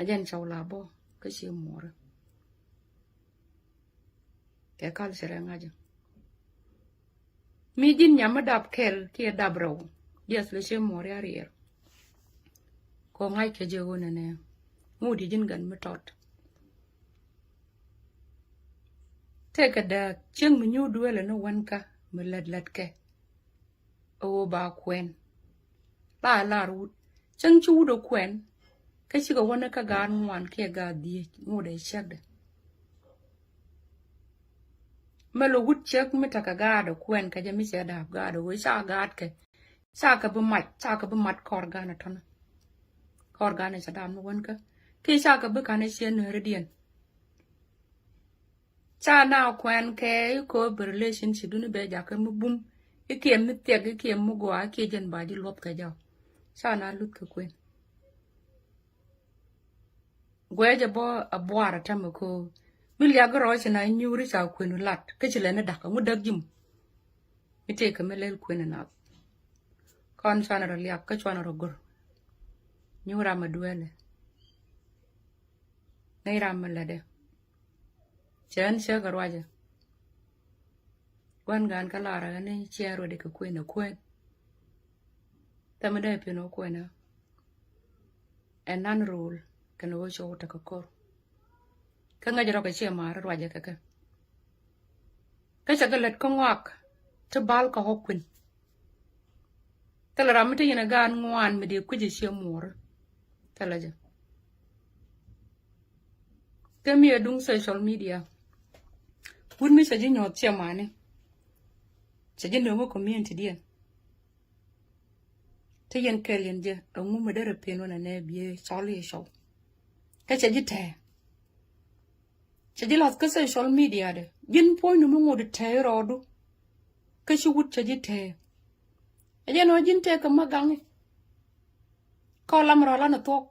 A jɛn cɔw la bɔ kä ciɛ mɔri. Kɛ culture ɛ ŋa̱cä. Mi ji̱n nyam mi dap kɛl kiɛ dap rɛw. Jiɛth lɛ ciɛ muɔri a riɛr. Kɔ ŋa̱c kɛ jɛ ɣöö nɛnɛ ŋut yɛ ji̱n gɛn mi tɔt. Tëëkɛ dääk cieŋ mi nyuur dueelɛ ni wänkä mi lät lät kɛ. Ɛ ɣöö ba kuɛn. La lar wut cäŋ ci wut ɛ kuɛn. Kä cikɛ wä ni kä gaat ŋuan kiɛ gaat dhieec ŋut ɛ ciekdɛ. Mɛ lɔ wut ciek mi tekɛ gaat ɛ kuɛn kɛ jɛ mi cɛ daap gaat ɛ wee ca gaat kɛ. Ca kɛ bi mac ca kɛ bi mat kɔr gan ɛ tɔnä. Kɔr gan ɛ cɛ daap ni wän kä kiɛ ca kɛ bi kan ɛ ciɛ nööri diɛn. Ca na kuɛn kɛ i̱ ko̱o̱p bi relationship duni bɛ jakä mi bum i̱ kiɛ mi thiɛk i̱ kiɛ mi gɔaa i̱ kiɛ jɛn ba ji̱ luɔp kɛ jɔw. Ca na luth kɛ kuɛn. Guɛcɛ bɔ a buar a tämɛ ko̱o̱p mi liak rɔɔc na nyuuri ca kuɛn lat kä ci lɛ ni dak aŋu dak ji̱ mu. Mi tëëkɛ mi lɛl kuɛn nath. Kɔn cuanɛ rɔ liak kä cuanɛ rɔ gör. Nyuur ram a duɛlɛ. Nɛy ram mi lätdɛ. Cɛ ɣän cä kɛ ruacä. Gua̱n gan kä lar ɣän ni ciɛ ruɛt kɛ kuën ɛ kuën. Thɛmɛ dee pi̱n wä kuën ɛ. Ɛ nan rul kɛn wä cɔw tekɛ ko̱r. Kä ŋäc rɔ kɛ ciɛ ma̱a̱r ruacä kɛ kɛ. Kä cɛ kɛ lät kä ŋɔak ti bal kɛ ɣɔk kuën. Thilɛ ram mi te yin a gaat ŋuan mi dee kui̱c a ciɛ muɔɔri. Thilɛ jɛ. Kä mi a duŋ social media. Wut mi cɛ ji̱ nyuɔth ciɛ mani. Cɛ ji̱ nööŋä community diɛn. Te yɛn kɛl yɛn jɛ a ŋu mi derɛ pen wan a nɛ biee cɔl i̱ cɔw. Kä cɛ ji̱ tɛɛ. Cɛ ji̱ lath kä social media dɛ ji̱n puɔ̱ny ni mi ŋot tɛɛ rɔɔdu. Kä ci wut cɛ ji̱ tɛɛ. Ɛ jɛn ɔ ji̱n tɛɛ kɛ ma gaŋi. Kä lam rɔ lan a thuɔk.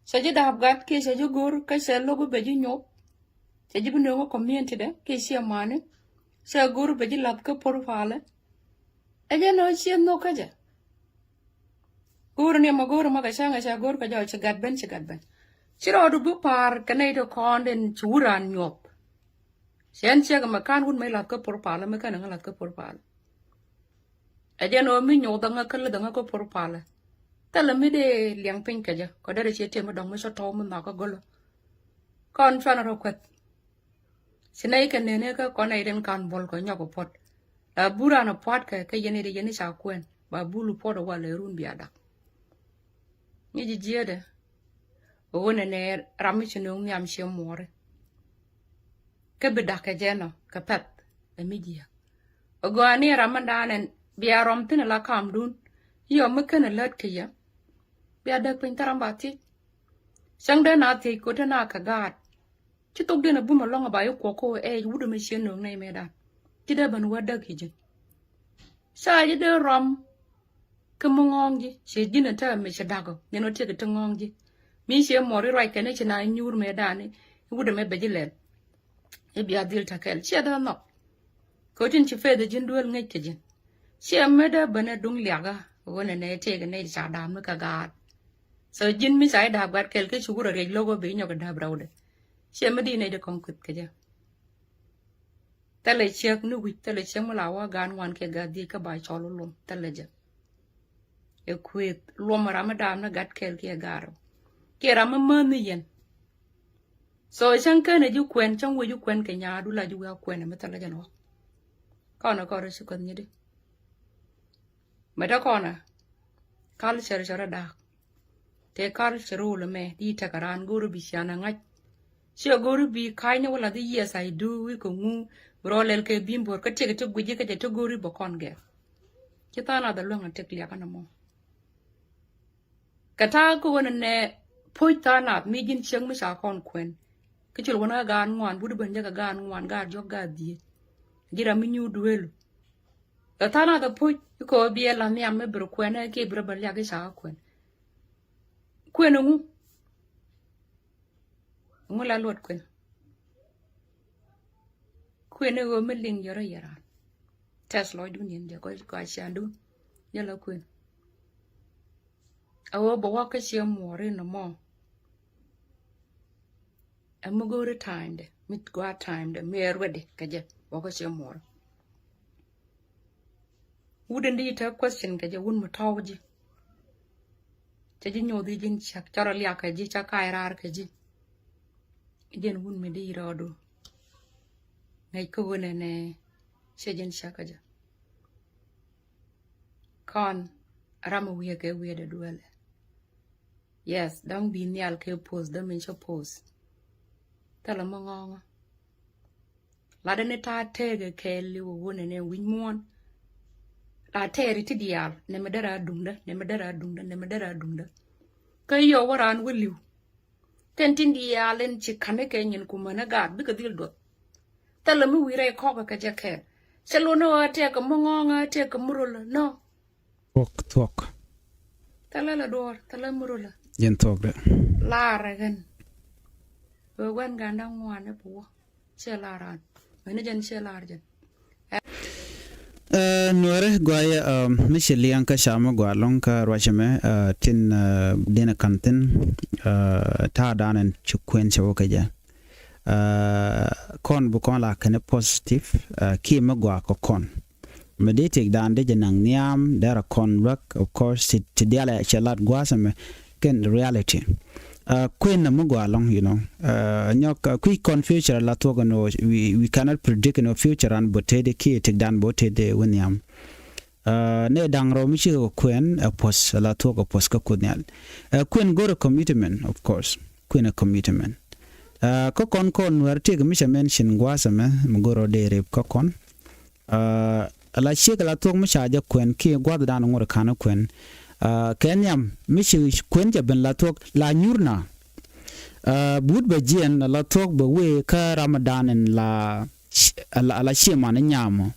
Cɛ ji̱ daap gat kiɛ cɛ ji̱ go̱r kä cɛ lo̱k bɛ ji̱ nyop. Cɛ ji̱ bi nööŋä community dɛ kiɛ ciɛ mani. Cɛ go̱r bɛ ji̱ lath kä por palɛ. Ɛ jɛn ɔ ciɛ nhok kä jɛ. Go̱o̱r ni ɛmɔ go̱o̱r ɛmɔ kɛ cäŋ ɛ ca go̱o̱r kɛ jɔɔc ci gat ben ci gat ben. Ci rɔɔdu bi pa̱a̱r kɛ nɛy ti kɔn den ci wut raan nyuɔp. Cɛ ɛn ciek ɛmɛ ka̱n wut mɛ lath kä por pal ɛmɛ kɛn ɛŋä lath kä por pal. Ɛ jɛn ɣöö mi nyuɔth ɛŋä kä lith ɛŋä kä por pal. Thilɛ mi dee liɛŋ piny kɛ jɛ kɔ derɛ ciɛ tiɛm mi dɔ̱ŋ mi cɔ tɔw mi nhɔk kä gölä. Kɔn cuanɛ rɔ kueth. Ci nɛy kɛ nene kä kɔn nɛy tin kan buɔl kɛ nyɔk puɔt. La bur an puatkɛ kä yɛn i̱ yɛn i̱ ca kuɛn ba bul puɔt walɛ run bia dak. Ni ji̱ jiɛɛdɛ. Ɣöö nɛnɛ ram mi ci nöŋ nhiam ciɛ muɔri. Kä bi dak kɛ jɛn ɔ kɛ pɛth ɛ mi jiɛk. Ɛ gɔaa ni ram mi daanɛ bia rɔm thin ala kamdun. Yɔ mi kɛn ɛ lät kɛ yɛ. Bia däk piny thäram ba thiec. Cäŋ dee na thiec ko̱t te na kɛ gaat. Ci thok diɛn a bum alɔŋ a ba yi kuɔk kä ɛ wut ɛmɛ ciɛ nööŋ nɛy mëëdan. Ci dee ben wä däk yi ji̱n. Ca ji̱ dee rɔm. Kä mi ŋɔ̱ɔ̱ŋ ji̱ ciɛ ji̱n ɛ te mi ci da̱k ɔ, nyin ɔ tiek ɛ te ŋɔ̱ɔ̱ŋ ji̱. Mi ciɛ muɔr i̱ ruac kɛn i̱ ci na i̱ nyuur mëë da̱a̱n i̱ wut ɛmɛ bɛ ji̱ lɛl. I̱ bia dhil ta̱kɛl ciɛ dhɛ nhɔk. Kɛ ɣöö tin ci faith ji̱n duel ŋäc kɛ ji̱n. Ciɛ mëë dee ben ɛ duŋ liakä ɣöö nɛ nɛ tiek ɛ nɛy ca da̱a̱m ni kɛ gaat. So ji̱n mi ca i̱ da̱a̱p gat kɛl kä ci wut ɛ riɛc lo̱k ɣöö bi nyɔk ɛ da̱a̱p rɛwdɛ. Ciɛ mi di nɛy di kɔŋ kueth kɛ jɛ. Thilɛ ciek ni wi̱c, thilɛ ciek mi la wä gaat ŋuan kiɛ gaat dhieec kä ba cɔl wä luɔm, thilɛ jɛ. Ɛ kuëth luɔm ram mi daam ni gat kɛɛl kiɛ gaat rɛw kiɛ ram mi mäth ni yɛn. So cäŋ kɛn ɛ ji̱ kuɛn, cäŋ wee ji̱ kuɛn kɛ nyaadu la ji̱ wee a kuɛn ɛ mi thilɛ jɛ ni wä. Kɔn ɛ kɔn rɛ ci kuɛth nyit di. Mɛ dee kɔn ɛ culture cɛ rɔ da̱a̱k. Tëë culture rol ɛmɛ di tekɛ raan go̱o̱ri bi cian ɛ ŋa̱c. Ciɛ go̱o̱ri bi ka̱ny ni wä lath i̱ yes I do wi̱i̱ kɛ ŋu. Bi rɔ lɛl kɛ bi̱i̱ bo̱r kä tiek ti guic ikä jɛ ti go̱o̱ri bɛ kɔn gɛr. Ci tha̱a̱ŋ nath ɛ luäŋ ɛ tëk liakä nɔmɔ. Kɛ ta̱a̱ kä ɣöö nɛ nɛ po̱c tha̱a̱ŋ nath mi ji̱n cieŋ mi ca kɔn kuɛn. Kä cul wänä kä gaat ŋuan wut ben jɛ kɛ gaat ŋuan gaat diɔ̱k gaat dhieec. Ji̱ ram mi nyuur duëëlu. Kɛ tha̱a̱ŋ nath ɛ po̱c ikɛ ɣöö biɛ la̱th nhiam mi bi rɔ kuɛn ɛ kiɛ bi rɔ ben liak i̱ ca kä kuɛn. Kuën ɛŋu? Ɛŋu la luɔt kuën? Kuën ɛ ɣöö mi liŋ yɔrɔ yɛ raan. Tɛth lɔcdun yɛn jɛ kɔc kɔc a ciandun. Jɛ la kuën. A ɣöö bɛ wä kä ciɛ muɔɔr in nɔmɔ. Ɛ mi go̱o̱ri ta̱a̱mdɛ mi gɔaa ta̱a̱mdɛ mi ɛ ruɛdi kɛ jɛ wä kä ciɛ muɔɔr. Wut in di te question kɛ jɛ wun mi tɔ̱w ji̱. Cɛ ji̱ nyoth ji̱ ji̱n cak cɔrɔ liak kɛ ji̱ ca ka̱a̱c raar kɛ ji̱. Ji̱n wun mi di rɔɔdu. Ŋäc kä wun ɛnɛ cɛ ji̱n cak kɛ jɛ. Kɔn ram mi wiee kɛ wiee dɛ duɛlɛ. Yes, dɔ̱ŋ bi nhial kɛ post dämi cä post. Thilɛ mi ŋɔ̱ɔ̱ŋä. Latdä ni ta̱a̱ tëëkɛ kɛɛl li̱w ɛ wunɛ nɛ wi̱c muɔ̱ɔ̱n. La tɛɛri ti diaal nɛmɛ derɛ a duŋdä, nɛmɛ derɛ a duŋdä, nɛmɛ derɛ a duŋdä. Kä yɔ wä raan wä li̱w. Tɛn tin diaal in ci ka̱n ikɛ nyin kumä ni gaat bikɛ dhil duɔth. Thilɛ mi wi̱i̱ rɛy kɔ̱kä kɛ jɛ kɛɛl. Cɛ lo̱n ni ɣöö tɛɛkɛ mi ŋɔ̱ɔ̱ŋä tɛɛkɛ mi rölä nɔ. Thuɔ̱k, thuɔ̱k. Thilɛ lɛ duɔ̱ɔ̱r, thilɛ mi rölä. Jɛn thuɔ̱k dɛ. Laarɛ ɣän. Bɛ gua̱n ga̱a̱n da̱ŋ ŋuan ni bi wä. Ciɛ lar raan. Mɛni jɛn ciɛ lar jɛn. Ɛ, nuɔrɛ guayɛ, ɛ, mi ci liɛŋ kä ca mi gua lɔŋ kä ruacɛ mɛ, ɛ, tin, ɛ, dinɛ ka̱n thin, ɛ, ta̱a̱ da̱a̱n ɛn ci kuɛn cɛ wä kɛ jɛ. Ɛ, kɔn bi kɔn la kɛn positive, ɛ, kiɛ mi gua kɛ kɔn. Mi dee tëkdan dee jɛ naŋ nhiam derɛ kɔn luäk, of course, ti, ti dialɛ cɛ lat gua̱a̱th ɛmɛ kɛn reality. Ɛ, kuën na mi gɔaa lɔ̱ŋ, you know. Ɛ, nyɔk, ɛ, kui̱ kɔn future la thuɔ̱k ɛn ɣöö we, we cannot predict ɛn ɣöö future an bä tëëdɛ kiɛ tëkdan bä tëëdɛ wä nhiam. Ɛ, nɛ da̱ŋ rɛw mi cikɛ kɛ kuën ɛ puɔ̱th la thuɔ̱k ɛ puɔ̱th kä Kuoth Nhial. Ɛ, kuën go̱rɛ commitment, of course. Kuën ɛ commitment. Ɛ, kä kɔn kɔn nuɛr tëëk mi cɛ mention gua̱a̱th ɛmɛ mi go̱rɛ dee rep kä kɔn. Ɛ, la ciek la thuɔ̱k mi ca jɛ kuɛn kiɛ gua̱thdan ŋuɔ̱t ka̱n kuɛn. Ɛ, kɛ nhiam mi ci kuɛn jɛ ben la thuɔ̱k la nyurna. Ɛ, but bɛ jiɛn la thuɔ̱k bɛ wee kä Ramadan in la, la, la cieman inyamɔ.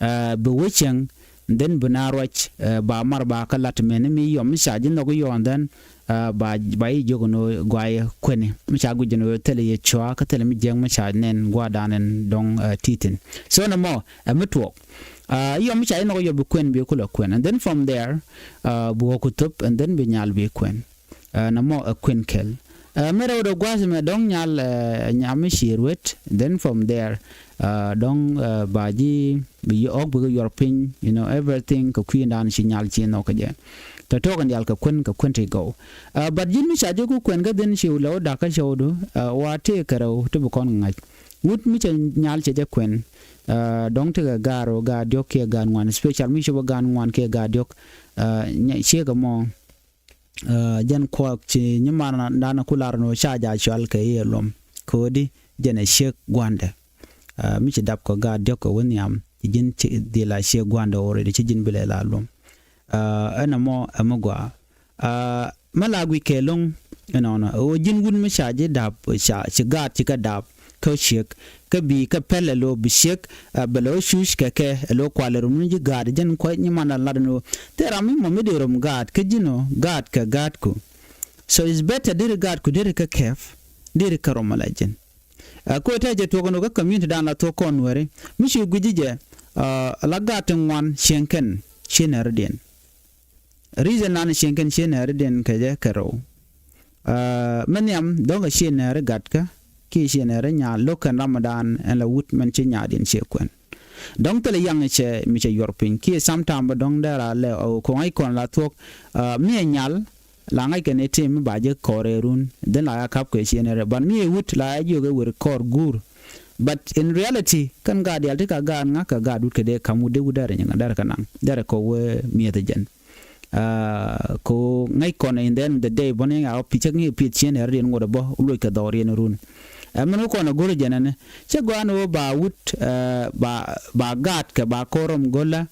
Ɛ, bɛ wee cieŋ, then bi na ruac, ɛ, ba mar ba kä lat mɛn mi yɔm mi ca ji̱ nhɔk yɔɔn then, ɛ, ba, ba yi jiök ni guayɛ kuɛni mi ca guic ni thilɛ yɛ cua kä thilɛ mi jiäk mi ca nɛn gua̱dan ɛn dɔ̱ŋ, ɛ, ti̱ti̱n. So nɛ mɔ ɛ mi tuɔɔk. Ɛ, yɔm mi ca inɔk yɔp bi kuɛn bi kulɛ kuɛn. And then from there, ɛ, bi wä ku thop and then bi nyal bi kuɛn. Ɛ, nɛ mɔ ɛ kuɛn kɛl. Ɛ, mi rɛw dɛ gua̱th mɛ dɔ̱ŋ nyal, ɛ, nyam mi ciër wet. Then from there, ɛ, dɔ̱ŋ, ɛ, ba ji̱ bi yɔk bi kɛ yuɔr piny, you know, everything kɛ kui̱dan ci nyal ci nhɔk kɛ jɛ. Tɔ tɔk in dial kɛ kuɛn kɛ kuɛn ti gɔw. Ɛ, but ji̱n mi ca ji̱ ku kuɛn kä dhin ci lɛ wä dak kä cɔwdu, ɛ, wa tëë kɛ rɛw ti bi kɔn ŋa̱c. Wut mi cɛ nyal cɛ jɛ kuɛn, ɛ, dɔ̱ŋ tekɛ gaat rɛw gaat diɔ̱k kiɛ gaat ŋuan, special mi copɛ gaat ŋuan kiɛ gaat diɔ̱k, ɛ, ciekɛ mɔ, ɛ, jɛn kuɔk ci nyiman dan ku lar ni ca ja cual kɛ iɛ luɔm. Kodi jɛn ɛ ciek guandɛ. Ɛ, mi ci dap kɔ gaat diɔ̱k kɛ wä nhiam, ci ji̱n ci dhil a ciek guandɛ already, ci ji̱n bilɛ la luɔm. Ɛ, ɛn ɛmɔ ɛmɛ gua. Ɛ, mɛ la guic kɛ lo̱ŋ ɛnɔnɔ ɛ ɣöö ji̱n wut mi ca ji̱ da̱p ca ci gaat ci kɛ da̱p tɔ ciek. Kä bi kɛ pɛl ɛ lo bi ciek, ɛ, bɛ lo cuc kɛ kɛ ɛ lo kual ɛ rum ni ji̱ gaat jɛn kua̱c nyimandan lat ni ɣöö thil ram mi mɔ mi dee rom gaat kä ji̱n ɔ gaat kɛ gaatku. So it's better deri gaatku deri kä kɛp deri kä rom ala jɛn. Ɛ, ko̱ tɛ jɛ tuɔk ni ɣöö kä community dan la thuɔk kɔn weri mi ci gui̱ci jɛ, ɛ, la gaat ti ŋuan cieŋ kɛn ci nɛɛridiɛn. Reason nan cieŋ kɛn ci nɛɛridiɛn kɛ jɛ kɛ rɛw. Ɛ, mɛ nhiam dɔ̱ŋ kɛ ci nɛɛri gatkä kiɛ ci nɛɛri nyal lo̱k kɛn ramdan ɛn la wut mɛn ci nyadiɛn ci kuɛn. Dɔ̱ŋ thilɛ yaŋ cɛ mi cɛ yuɔr piny kiɛ sometime bä dɔ̱ŋ dɛra lɛ ɔ koŋ ŋa̱c kɔn la thuɔ̱k, ɛ, mi ɛ nyal la ŋa̱c kɛn ɛ tëë mi ba jɛ kɔɔr ɛ run dhin la ya kap kɛ ci nɛɛri but mi ɛ wut la ya jiök ɛ wer kɔɔr guur. But in reality kɛn gaat diaal ti ka gaat ŋa̱ kɛ gaat wut kɛ dee kam wut dee wut dɛrɛ nyiŋ dɛrɛ kɛ naŋ dɛrɛ kɛ wee mi̱eth jɛn. Ɛ, ko ŋäc kɔn in the end of the day bɔn in a ɣɔp pi̱cäk ŋi̱i̱ pi̱eth cien ɛr riɛn ŋot ɛ bɔ luɔc kɛ dhɔk riɛn run. Ɛ mɛn wä kɔn ɛ go̱r jɛn ɛn cɛ gɔan wä ba wut, ɛ, ba, ba gaat kɛ ba korom go̱lä.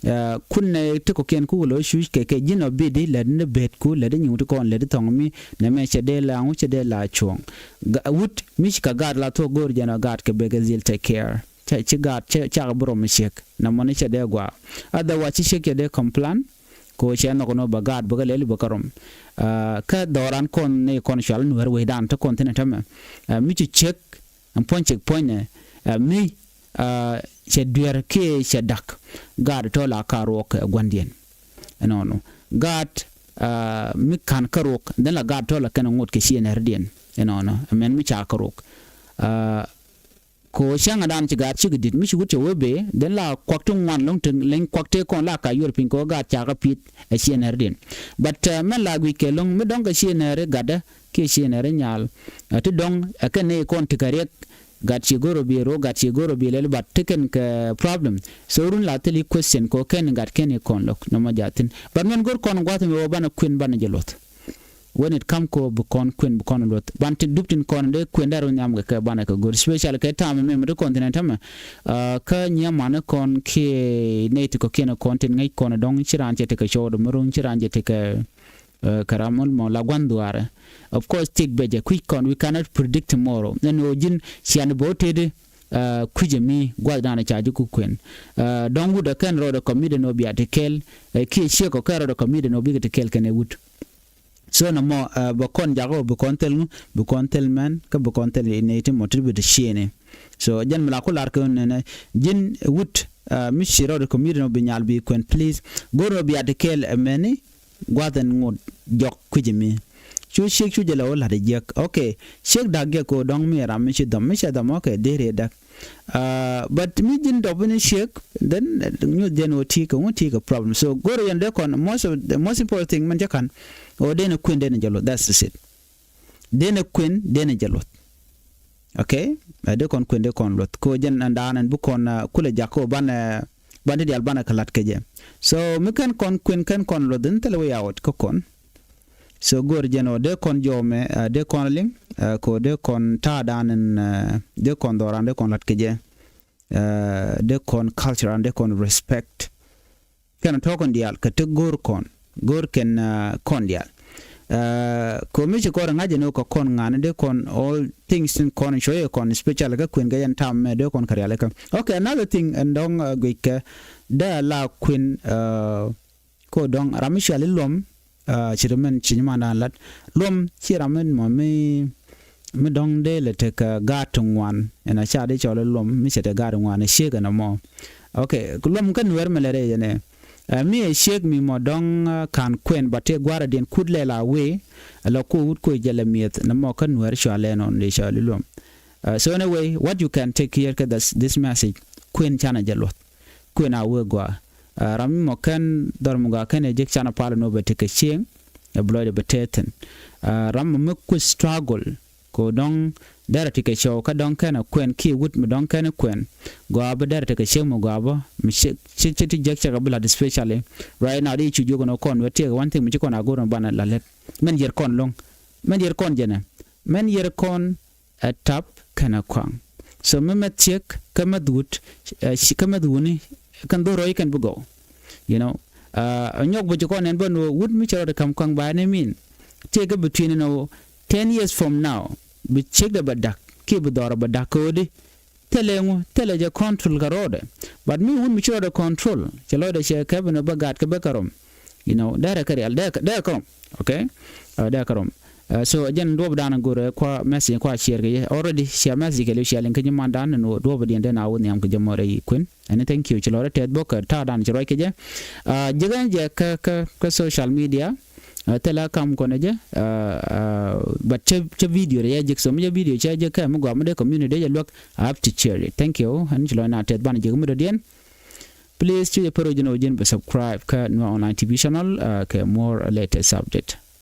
Ɛ, kun nɛ ti kɔkiɛn ku wä lo̱c cuc kɛ kɛ ji̱n ɔ bidi lɛt ni betku lɛt ni nyiŋ ti kɔn lɛt ti thɔŋ mi nɛ mɛ cɛ dee la ŋu cɛ dee la cuɔ̱ŋ. Ga- wut mi ci ka gaat la thuɔ̱k go̱r jɛn ɔ gaat kɛ bek ɛ dhil take care. Cɛ ci gaat cɛ cakɛ bi rom mi ciek nɛ mɔni cɛ dee gua. Otherwise ci ciek cɛ dee complain. Ko cɛ nhɔk ni ba gaat bä kä lɛli bä kä rom. Kä dhɔran kɔn ni kɔn cual nuɛr wecdan te kɔn thin tämɛ. Mi ci ciek ɛn puɔ̱ny ciek puɔ̱ny nɛ mi cɛ duer kiɛ cɛ dak. Gaat tɔ la ka ruɔk ɛ guandiɛn. Ɛnɔnɔ gaat mi kan kä ruɔk dhin la gaat tɔ la kɛn ŋot kɛ ci ɛn ɛrdiɛn. Ɛnɔnɔ ɛmɛn mi ca kä ruɔk. Ko cäŋ a dan ci gaat cik dit mi ci wut cɛ wee bee dhin la kuak ti ŋuan loŋ ti leny kuak ti kɔn la ka yuɔr piny ko gaat ca kä pi̱i̱t ɛ ci ɛn ɛr din. But mɛn la guic kɛ loŋ mi dɔŋ kɛ ci ɛn ɛr gatdä kiɛ ci ɛn ɛr nyal. Ti dɔŋ ɛ kɛ nɛy kɔn ti kɛ riɛk. Gat ci go̱r ɔ bi ro gat ci go̱r ɔ bi lɛl but ti kɛn kɛ problem. So run la thil i̱ question ko kɛn gat kɛn i̱ kɔn lo̱k nɔmɔ jathin but mɛn go̱r kɔn gua̱th mi wä banɛ kuën banɛ jɛ luɔth. When it come ko bi kɔn kuën bi kɔn luɔth ban ti dup tin kɔn dee kuën dee runy am kɛ kɛ banɛ kɛ go̱r special kɛ tam mi mi ti kɔn thin ɛn tämɛ. Kä nyiɛ mani kɔn kiɛ nɛy ti kɔkiɛn kɔn tin ŋäc kɔn dɔŋ ci raan cɛ ti kɛ cɔɔd mi runy ci raan cɛ ti kɛ kɛ ram mul mɔ la gua̱n dhuaarɛ. Of course tik bɛ jɛ kui̱c kɔn we cannot predict tomorrow ɛn ɣöö ji̱n cian bɛ wä tëëdi. Kui̱c ɛmi gua̱th dan ca ji̱ ku kuën. Dɔ̱ŋ wut ɛ kɛn rɔɔdɛ kɔmit ɛn ɣöö bia ti kɛɛl kiɛ ciek ɔ kɛn rɔɔdɛ kɔmit ɛn ɣöö bikɛ ti kɛɛl kɛn ɛ wut. So nɔmɔ bɛ kɔn jakä bi kɔn thil ŋu bi kɔn thil mɛn kä bi kɔn thil nɛy ti mɔ ti bi ti ciëëni. So jɛn mi la ku lar kɛ nɛnɛ ji̱n wut mi ci rɔɔd community nɔ bi nyal bi kuɛn please. Go̱r nɔ bi a ti kɛɛl ɛmɛni gua̱th ɛn ŋot jɔk kui̱c mi. Cu ciek cu jɛ lɛ wä la̱t jiɛk ok. Ciek da̱k jiɛk ko dɔ̱ŋ mi ram mi ci dhɔm mi cɛ dhɔm ok dee riɛ däk. But mi ji̱n dɔp ni ciek then nyuth jɛn wä ti kɛ ŋu ti kɛ problem so go̱r yɛn dee kɔn most of the most important thing mɛn cä ka̱n. Wä dee ni kuën dee ni jɛ luth that's it. Dee ni kuën dee ni jɛ luth. Ok. Dee kɔn kuën dee kɔn luth ko jɛn ɛn daan ɛn bi kɔn kulɛ jak ko banɛ. Banɛ ti dial banɛ kɛ la̱t kɛ jɛ. So mi kɛn kɔn kuën kɛn kɔn luth in thilɛ wä ya wä kä kɔn. So go̱o̱r jɛn ɔ dee kɔn jɔmɛ dee kɔn liŋ ko dee kɔn ta̱a̱ dan in dee kɔn dhɔran dee kɔn la̱t kɛ jɛ. Dee kɔn culture an dee kɔn respect. Kɛn tɔ̱ kɔn diaal kɛ ti go̱o̱r kɔn go̱o̱r kɛn kɔn diaal. Ko mi ci kɔn ŋa̱c jɛ ni kɛ kɔn ŋa̱n dee kɔn all things in kɔn cuɔyɛ kɔn special kä kuën kɛ yɛn tam mɛ dee kɔn kɛ rialikä. Ok another thing ɛn dɔ̱ŋ guickɛ dee la kuën. Ko dɔ̱ŋ ram mi cuali luɔm. Ci ri mɛn ci nyimandan lat luɔm ci ram mi mɔ mi mi dɔ̱ŋ dee lɛ tekɛ gaat ti ŋuan ɛn a ca dee cɔl luɔm mi cɛ te gaat ti ŋuan ɛ ciek ɛn ɛmɔ. Ok luɔm kä nuɛr mi lɛ rɛy ɛnɛ. Mi ɛ ciek mi mɔ dɔ̱ŋ ka̱n kuɛn ba tëë gua̱rä diɛn kut lɛ la wee. Ala kuɔ wut kuɔ jɛ lɛ miɛth nɛ mɔ kä nuɛr cual lɛ nɔn dee cɔl luɔm. So in a way what you can take here kä this message kuën canɛ jɛ luɔth. Kuën a wee gɔaa. Ram mi mɔ kɛn dhɔr mi gɔaa kɛn ɛ jek canɛ pal nɔ bɛ tekɛ cieŋ. Ɛ blɔydɛ bɛ tɛthin. Ram mɔ mi kueth struggle ko dɔŋ derɛ ti kɛ cɔw kä dɔŋ kɛn ɛ kuɛn kiɛ wut mi dɔŋ kɛn ɛ kuɛn. Gɔaa bä derɛ ti kɛ cieŋ mi gɔaa bä mi ci ti jek cɛ kɛ bi la̱t especially. Right now di cu jiök nɔ kɔn wɛ tiɛk one thing mi ci kɔn a go̱r mi banɛ la lɛt. Mɛn yɛr kɔn loŋ. Mɛn yɛr kɔn jɛnɛ. Mɛn yɛr kɔn ɛ tap kɛnɛ kuaŋ. So mi mɛth ciek kä mɛth wut kä mɛth wuni kɛn dhorɔ ikɛn bi gɔw. You know, ɛ nyɔk bi ci kɔn ɛn bä ni wut mi cɛ rɔt kam kuaŋ ba ni min. Tiek kä bi tuini ni ten years from now bi ciek dɛ bɛ dak. kiɛ bi dhɔr bɛ da̱k kɛ ɣöö di thilɛ ŋu, thilɛ jɛ control kɛ rɔɔdɛ. But mi wun mi ci rɔɔdɛ control, cɛ lɔcdɛ cɛ kɛ bi ni bä gaat kɛ bä kɛ rɔm. You know, dɛrɛ kɛ rial, dɛrɛ kɛ, dɛrɛ kɛ rɔm. Okay? Uh, dɛrɛ kɛ rɔm. Uh, so jɛn duɔp dan go̱rɛ kua message kua share kɛ yɛ. Already share message kɛ liw share link kɛ ji̱ man dan ni duɔp diɛn den a wä nhiam kɛ jɛ mɔ rɛ yi kuin. Ɛn thank you ci lɔrɛ tɛth bok kɛ ta̱a̱ dan ci ruac kɛ jɛ. Uh, jɛ gɛn jɛ kɛ, kɛ, kɛ social media. Uh, thilɛ kam kɔnɛ jɛ. Uh, uh, but cɛ, cɛ video rɛ yɛ jek so mi jɛ video cɛ jɛ kɛ mi gɔaa mi dee community dee jɛ luäk. I have to share it. Thank you. Ɛn ci lɔc na tɛth ban jek mi dɔ̱diɛn. Please ci jɛ pär ɔ ji̱n ɔ ji̱n bɛ subscribe kä Nuer Online T V channel, uh, kɛ more latest update.